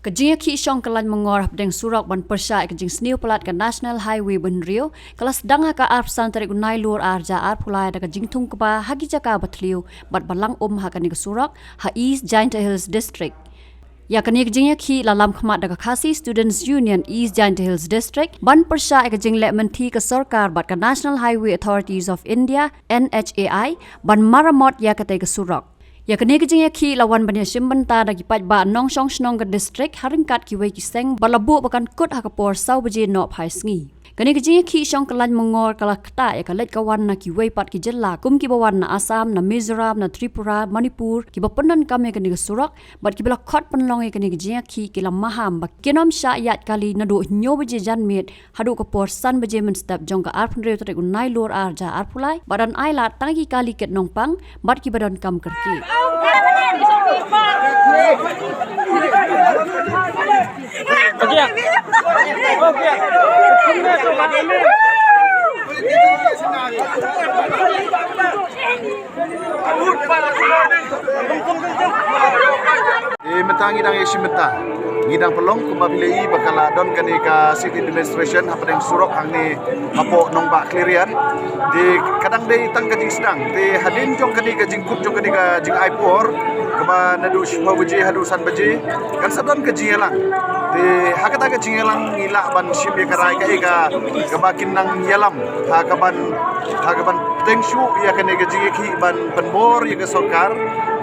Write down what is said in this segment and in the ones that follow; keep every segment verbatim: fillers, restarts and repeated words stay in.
Ka jingïakhih shong kyllain mangor hapdeng surok ban pyrshah ïa ka jingsniew palat ka National Highway ba hynriew, ka la sdang ha ka arphew san tarik u Nailur arhajar arphew lai da ka jingthung kba ha ki jaka ba thliew bad ba lang um ha kane ka surok ha East Jaintia Hills District. Ïa kane ka jingïakhih la lam khmat da ka Khasi Students Union East Jaintia Hills District ban pyrshah ïa ka jingleh mynthi ka sorkar bad ka National Highway Authorities of India, N H A I, ban maramot ïa katei ka surok. Ïa kane ka jingïakhih la wan ban ïashim bynta da ki paidbah nongshong shnong ka district ha ryngkat kiwei ki seng ba la buh ba kan kut ha ka por saw baje nohphai sngi. Kane ka jingïakhih shong kyllain mangor ka la ktah ïa ka leit ka wan na kiwei pat ki jylla kum kiba wan na Assam, na Mizoram, na Tripura, Manipur, kiba pyndonkam ïa kane ka surok bad kiba la khot pynlong ïa kane ka jingïakhih ki la maham ba kin ym shah ïaid kali naduh hynñiew baje janmiet haduh ka por san baje mynstep jong ka arphew hynriew tarik u Nailur arhajar arphew lai bad yn ailad tang ïa ki kali kit nongpang bad kiba donkam kyrkieh. Eh, mynta ngi dang ïashim bynta. Ngi dang pynlong kumba phi la ïohi ba ka la don kane ka sit-in demonstration hapdeng surok hangne hapoh Nongbah Khliehriat. Te ka dang dei tang ka jingsdang. Te hadien jong kane ka jingkut jong kane ka jingai por kaba naduh shiphew baje haduh san baje kan sa don ka jingïalang. Te ha kata ka jingïalang ngi lah ban shim ïa ka rai kaei ka kaba kin nang ïalam ha kaban ha kaban teng shuh ïa kane ka jingïakhih ban pynbor ïa ka sorkar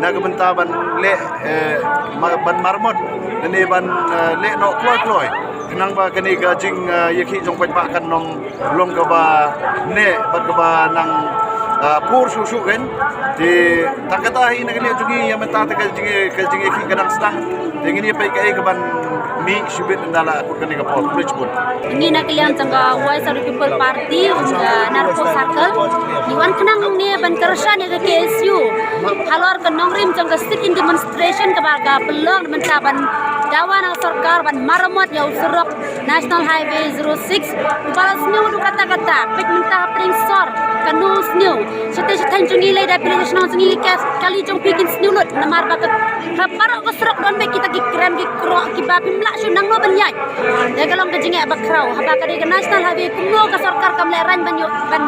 na ka bynta ban leh, eh, ma-, ban maramot ne ban, eh, leh noh kloi kloi. Khnang ba kane ka jing, eh, ïakhih jong paidbah kan ym long kaba neh bad kaba nang, eh, pur shuh shuh kan. Te tang kata hi na ka liang jong ngi ïa mynta te ka jing, ka jingïakhih ka dang sdang. Te ngin ïa peit kaei kaban mih shibit ynda la kut kane ka por. Khublei shibun. Ngi na ka liang jong ka Voice of the People Party, uh, Narpuh Circle, ngi wan khnang hangne ban kyrshan ïa ka K S U halor ka nongrim jong ka sit-in demonstration kaba ka pynlong mynta ban dawa na ka sorkar ban maramot ïa u surok National Highway zero six, uba la sniew haduh katta katta, peit mynta hapdeng sor, kano sniew. Shatei shatei jong ngi lei da phi lei shnong jong ngi lei ka kali jong phi kin sniew lut, namar ba ka, ha baroh ka surok don beit kita ki krem ki krok kiba phim lah shuh nangno ban ïaid. Ïa ka long ka jingeh ba khraw, haba ka dei ka National Highway kumno ka sorkar kam lehraiñ ban ïoh ban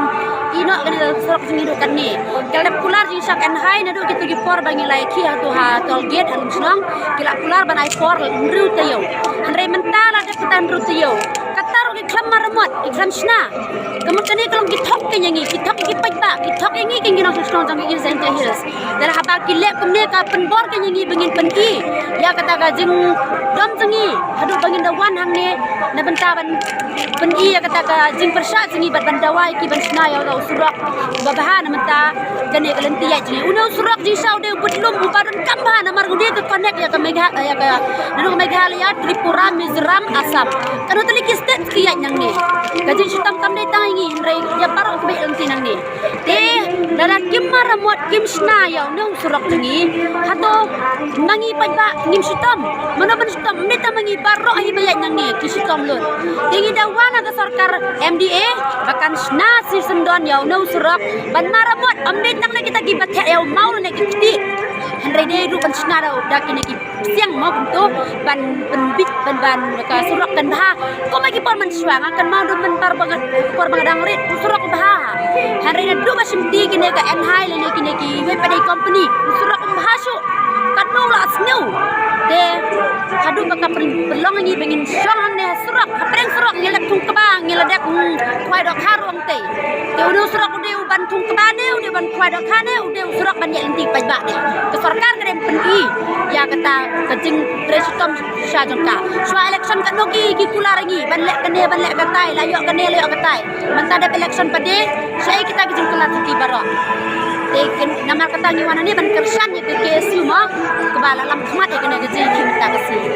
ïehnoh kane ka surok jong ngi haduh katne. Ka la dep kular jingshisha ka N H A I naduh kito ki por ba ngi la ïakhih hato ha toll gate ha Lumshnong, ki la kular ban ai por hynriew taïew. Hynrei mynta la dep kata hynriew taïew. Kata ruh ki khlem maramot, ki khlem shna. Ka mut kane ka long ki thok kane ïa ngi, ki thok ïa ki paidbah, ki thok ïa ngi ki nongshong shnong jong ka East Jaintia Hills. Te lada haba ki leh kumne ka pynbor kane ïa ngi ba ngin pyni ïa kata ka jingdom jong ngi haduh ba ngin da wan hangne na bynta ban pyni ïa kata ka jingpyrshah jong ngi bad ban dawa ïa ki ban shna ïa u surok ba bha na bynta kane ka lynti ïaid jong ngi. Une u surok jingshisha u dei u bud lum uba donkam bha namar u dei ka connect ïa ka Megha-, ïa ka, naduh ka Meghalaya, Tripura, Mizoram, Assam. Kano tylli ki state ki ïaid nangne. Ka jingshitom kam dei tang ïa ngi hynrei ïa baroh kaba ïaid lynti nangne. Te lada kim maramot kim shna ïa une u surok jong ngi, hato ma ngi paidbah ngim shitom? Mano ban shitom? Ym dei tang ma ngi, baroh hi ba ïaid nangne ki shitom lut. Te ngi dawa na ka sorkar M D A ba kan shna shisyndon ïa une u surok ban maramot, ym dei tang na kita kiba theh ïa u maw ne ki kti. Hynrei dei ruh ban shna da, da kine ki siang mo kumto ban pynbit ban, ban ka surok kan bha. Kumba ki por mynshuwa nga kynmaw dum mynta ba nga, por ba nga dang rit u surok bha. Hynrei naduh ba shimti kine ka N H A I lane kine kiwei pat de company u surok bha shuh. Katno la sniew. Te haduh ba ka pyn-, pynlong ngi ba ngin shong hangne ha surok, ha pdeng surok ngi la thung kba, ngi la dep, hmm, khwai dohkha ruh hangtei. Te u dei u surok u dei u ban thung kba ne u dei ban khwai dohkha ne u dei u surok ban ïaid lynti paidbah ne. Ka sorkar ka dei ban pyni ïa kata ka jingtrei shitom sha jong ka. Shuwa election katno ki, ki kular ïa ngi ban leh kane ban leh katai, la ïoh kane la ïoh katai. Mynta dep election pat de, shaei kita ki jingkular jong ki baroh. Te kin, namar kata ngi wan hangne ban kyrshan ïa ka K S U mo, kaba la lam khmat ïa kane ka jingkhih mynta ka sngi.